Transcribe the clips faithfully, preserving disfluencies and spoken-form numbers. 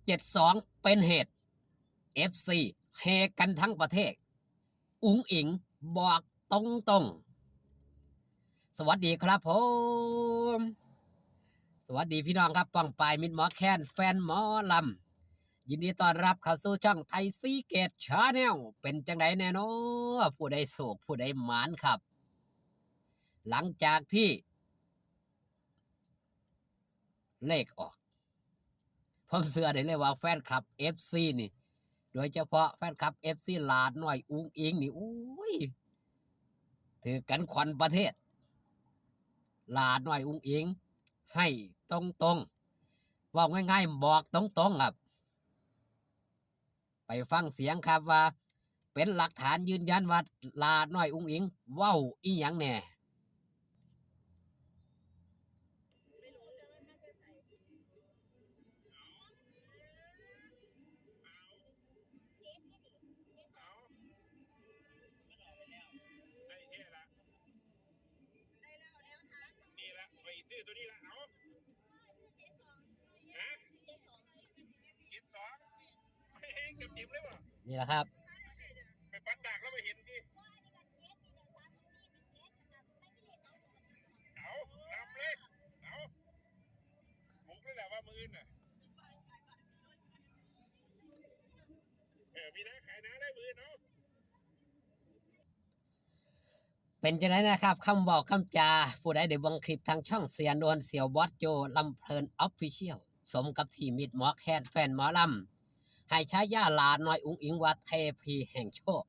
เจ็ดสอง เป็นเหตุ เอฟซี เฮกันทั้งประเทศ อุ๋งอิ๋งบอกตรงๆ สวัสดีครับผม สวัสดีพี่น้องครับ ป้องปายมิตรหมอแคน แฟนหมอลำ ยินดีต้อนรับเข้าสู่ช่องไทยซีเกตชาแนล เป็นจังไดแน่นอ ผู้ใดโศกผู้ใดหมานครับ หลังจากที่ เลขออก ผมเชื่อได้เลยว่าแฟนคลับ เอฟซี นี่ โดยเฉพาะแฟนคลับ เอฟซี หลาน้อยอุ๋งอิ๋งนี่ โอ้ย ถือกันขวัญประเทศ หลาน้อยอุ๋งอิ๋ง ให้ตรงๆ เว้าง่ายๆ บอกตรงๆ ครับ ไปฟังเสียงครับว่า เป็นหลักฐานยืนยันว่าหลาน้อยอุ๋งอิ๋งเว้าอีหยังแน่ เอา ได้แท้ละ นี่ละ ไปซื้อตัวนี้ละ เอา ฮะ เจ็ดสอง เฮ้ย เต็มๆเลยว่ะ นี่แหละครับ ไปปัดดากแล้วไปเห็นดิ เอา นับเลย เอา บุกเลยแหละว่ามื้ออื่นน่ะ เออ มีน้าขายน้าได้มื้ออื่นเนาะ เป็นจังไดนะครับ คำเว้าคำจา ผู้ใดได้เบิ่งคลิปทางช่องเสียนวล เสี่ยวบอสโจ ลำเพลิน Official สมกับที่มิตรหมอแคน แฟนหมอลำ ให้ฉายาหลาน้อยอุ๋งอิ๋งว่าเทพีแห่งโชค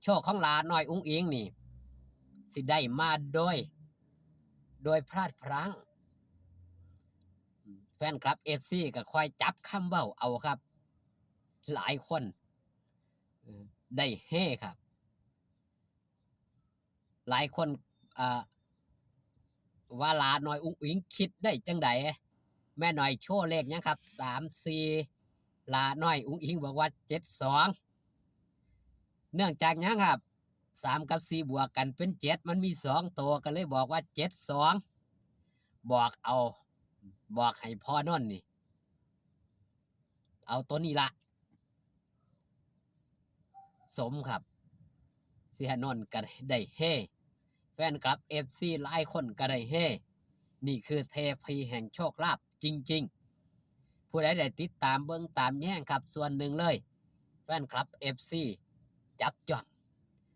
โชคของหลาน้อยอุ๋งอิ๋งนี่ สิได้มาโดย โดยพลาดพลั้ง แฟนคลับ เอฟซี ก็คอยจับคำเว้าเอาครับ หลายคน เออ ได้เฮครับ หลายคน อ่า ว่าหลาน้อยอุ๋งอิ๋งคิดได้จังใด แม่น้อยโชว์เลขหยังครับ สามสี่ หลาน้อยอุ๋งอิ๋งบอกว่า เจ็ดสอง เนื่องจากหยังครับ สาม กับ สี่ บวกกันเป็น เจ็ด มันมีสองตัว ก็เลยบอกว่า เจ็ดสอง บอกเอา บอกให้พ่อนนท์นี่ เอาตัวนี้ละ สมครับ เสียนนท์ก็ได้เฮ แฟนคลับ เอฟซี หลายคนก็ได้เฮ นี่คือเทพีแห่งโชคลาภจริงๆ ผู้ใดได้ติดตามเบิ่งตามแยงครับ ส่วนหนึ่งเลย แฟนคลับ เอฟซี จับจ้อง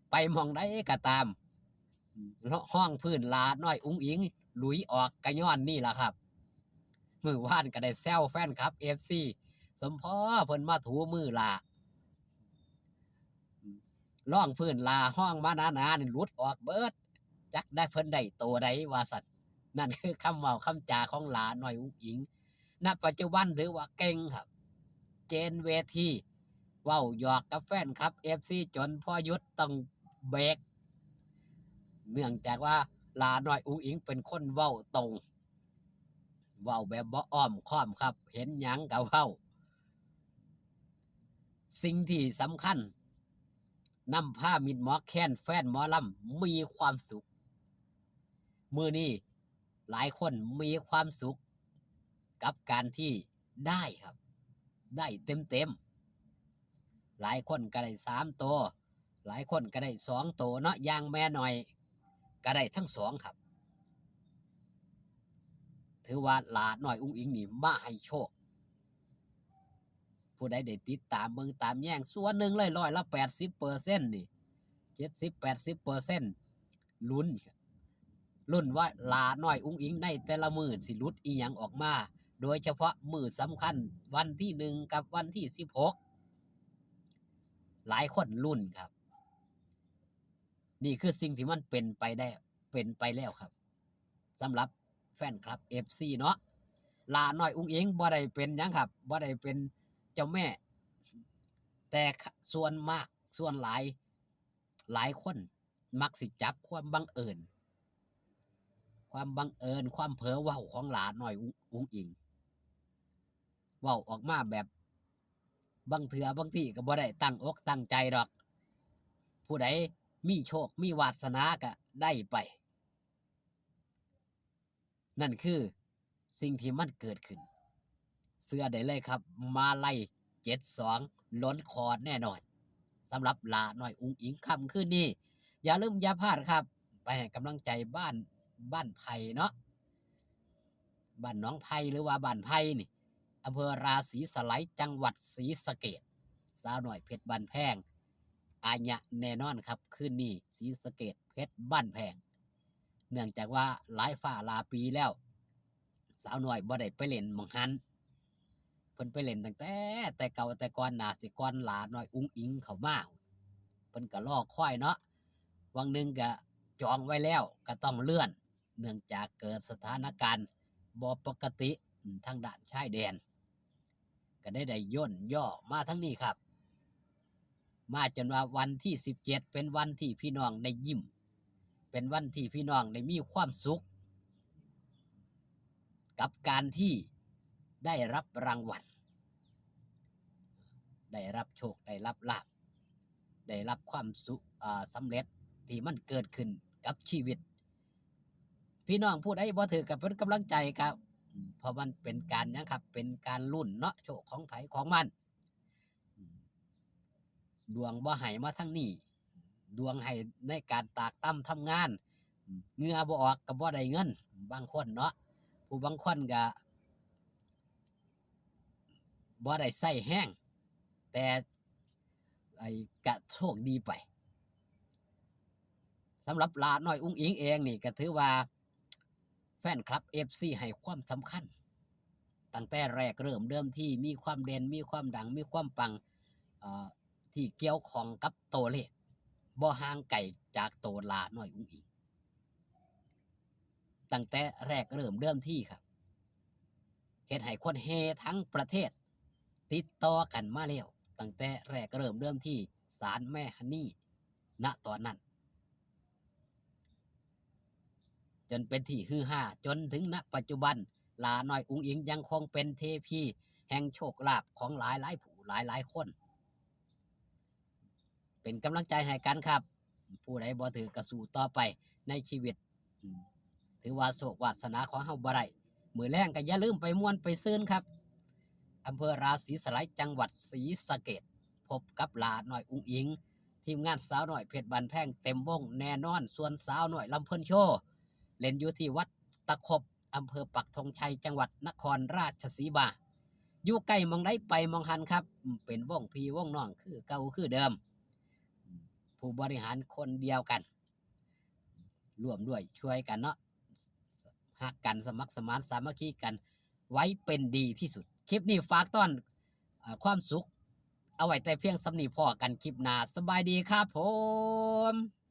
ไปหม่องใดก็ตาม ห้องพื้นหลาน้อยอุ๋งอิ๋ง หลุยออกกะย้อนนี่ล่ะครับ มื้อวานก็ได้แซวแฟนคลับ เอฟซี สมพ้อเพิ่นมาถูมือหลา รองพื้นหลาห้องมาหนาๆ นี่หลุดออกเบิด จักได้เพิ่นได้โตใดว่าซั่น นั่นคือคำเว้าคำจาของหลาน้อยอุ๋งอิ๋ง ณ ปัจจุบันถือว่าเก่งครับ เจนเวที เว้าหยอกกับแฟนคลับ เอฟซี จนพ่อยุทธต้องเบรก เนื่องจากว่าหลาน้อยอุ๋งอิ๋งเป็นคนเว้าตรง เว้าแบบบ่อ้อมค้อมครับ เห็นหยังก็เว้า สิ่งที่สำคัญ นำพามิตรหมอแคน แฟนหมอลำมีความสุข มื้อนี้หลายคนมีความสุขกับการที่ได้ครับ ได้เต็มๆ หลายคนก็ได้สามตัว หลายคนก็ได้สองตัวเนาะ อย่างแม่น้อยก็ได้ทั้งสองครับ ถือว่าหลาน้อยอุ๋งอิ๋งนี่มาให้โชค ผู้ใดได้ติดตามเบิ่งตามแยง ส่วนหนึ่งเลย ร้อยละแปดสิบเปอร์เซ็นต์ นี่ เจ็ดสิบ แปดสิบเปอร์เซ็นต์ ลุ้น ลุ้นว่าหลาน้อยอุ๋งอิ๋งในแต่ละมื้อสิหลุดอีหยังออกมา โดยเฉพาะมื้อสำคัญวันที่หนึ่งกับวันที่สิบหก หลายคนลุ้นครับ นี่คือสิ่งที่มันเป็นไปได้ เป็นไปแล้วครับ สำหรับแฟนคลับ เอฟซี เนาะ หลาน้อยอุ๋งอิ๋งบ่ได้เป็นหยังครับ บ่ได้เป็นเจ้าแม่ แต่ส่วนมาก ส่วนหลาย หลายคนมักสิจับความบังเอิญ ความบังเอิญ ความเผลอเว้าของหลาน้อยอุ๋ง อุ๋งอิ๋ง เว้าออกมาแบบ บางเทื่อบางทีก็บ่ได้ตั้งอกตั้งใจดอก ผู้ใดมีโชคมีวาสนาก็ได้ไป นั่นคือสิ่งที่มันเกิดขึ้น เชื่อได้เลยครับ มาลัยเจ็ดสอง ล้นคอแน่นอน สำหรับหล้าน้อยอุ๋งอิ๋งค่ำคืนนี้ อย่าลืมอย่าพลาดครับ ไปให้กำลังใจบ้าน บ้านไผ่เนาะ บ้านหนองไผ่หรือว่าบ้านไผ่นี่ อำเภอราศีสไลย จังหวัดศรีสะเกษ สาวน้อยเพชรบ้านแพง อาญะแน่นอนครับ คืนนี้ศรีสะเกษเพชรบ้านแพง เนื่องจากว่าหลายฟ้าหลายปีแล้ว สาวน้อยบ่ได้ไปเล่นหม่องหั้น เพิ่นไปเล่นตั้งแต่ แต่เก่าแต่ก่อน น่าสิก่อนหล้าน้อยอุ๋งอิ๋งเข้ามา เพิ่นก็รอคอยเนาะ วังหนึ่งก็จองไว้แล้วก็ต้องเลื่อน เนื่องจากเกิดสถานการณ์บ่ปกติ อืม ทางด้านชายแดน ก็ได้ ได้ย่นย่อมาทางนี้ครับ มาจนว่าวันที่สิบเจ็ด เป็นวันที่พี่น้องได้ยิ้ม เป็นวันที่พี่น้องได้มีความสุข กับการที่ได้รับรางวัล ได้รับโชค ได้รับลาภ ได้รับความสุข อ่า สำเร็จที่มันเกิดขึ้นกับชีวิต พี่น้องผู้ใดบ่ถืกก็เป็นกำลังใจครับ อืม เพราะมันเป็นการหยังครับ เป็นการลุ้นเนาะ โชคของไผของมัน อืม ดวงบ่ให้มาทางนี้ ดวงให้ในการตากตำทำงาน อืม เหงื่อบ่ออกก็บ่ได้เงิน บางคนเนาะ ผู้บางคนก็บ่ได้ใช้แฮง แต่ ไอ้ ก็โชคดีไป สำหรับหล้าน้อยอุ๋งอิ๋งเองนี่ก็ถือว่า แฟนคลับ เอฟซี ให้ความสำคัญ ตั้งแต่แรกเริ่มเดิมที มีความเด่น มีความดัง มีความปัง เอ่อ ที่เกี่ยวข้องกับตัวเลข บ่ห่างไกลจากตัวหล้าน้อยอุ๋งอิ๋ง ตั้งแต่แรกเริ่มเดิมทีครับ เฮ็ดให้คนแห่ทั้งประเทศ ติดต่อกันมาแล้ว ตั้งแต่แรกเริ่มเดิมที ศาลแม่ฮันนี่ ณ ตอนนั้น จนเป็นที่ฮือฮา จนถึง ณ ปัจจุบัน หล้าน้อยอุ๋งอิ๋งยังคงเป็นเทพีแห่งโชคลาภของหลายๆผู้ หลายๆคน เป็นกำลังใจให้กันครับ ผู้ใดบ่ถืกก็สู้ต่อไปในชีวิต อืม ถือว่าโชควาสนาของเฮาบ่ได้ มื้อแลงก็อย่าลืมไปม่วนไปซื่นครับ อำเภอราศีสไลย จังหวัดศรีสะเกษ พบกับหล้าน้อยอุ๋งอิ๋ง ทีมงานสาวน้อยเพชรบ้านแพงเต็มวงแน่นอน ส่วนสาวน้อยลำเพลินโชว์ เล่นอยู่ที่วัดตะขบ อำเภอปักธงชัย จังหวัดนครราชสีมา อยู่ใกล้หม่องใดไปหม่องหั้นครับ อืม เป็นวงพี่วงน้องคือเก่าคือเดิม อืม ผู้บริหารคนเดียวกัน ร่วมด้วยช่วยกันเนาะ ฮักกัน สมัครสมานสามัคคีกัน ไว้เป็นดีที่สุด คลิปนี้ฝากต้อน เอ่อ ความสุข เอาไว้แต่เพียงส่ำนี้ พ้อกันคลิปหน้า สบายดีครับผม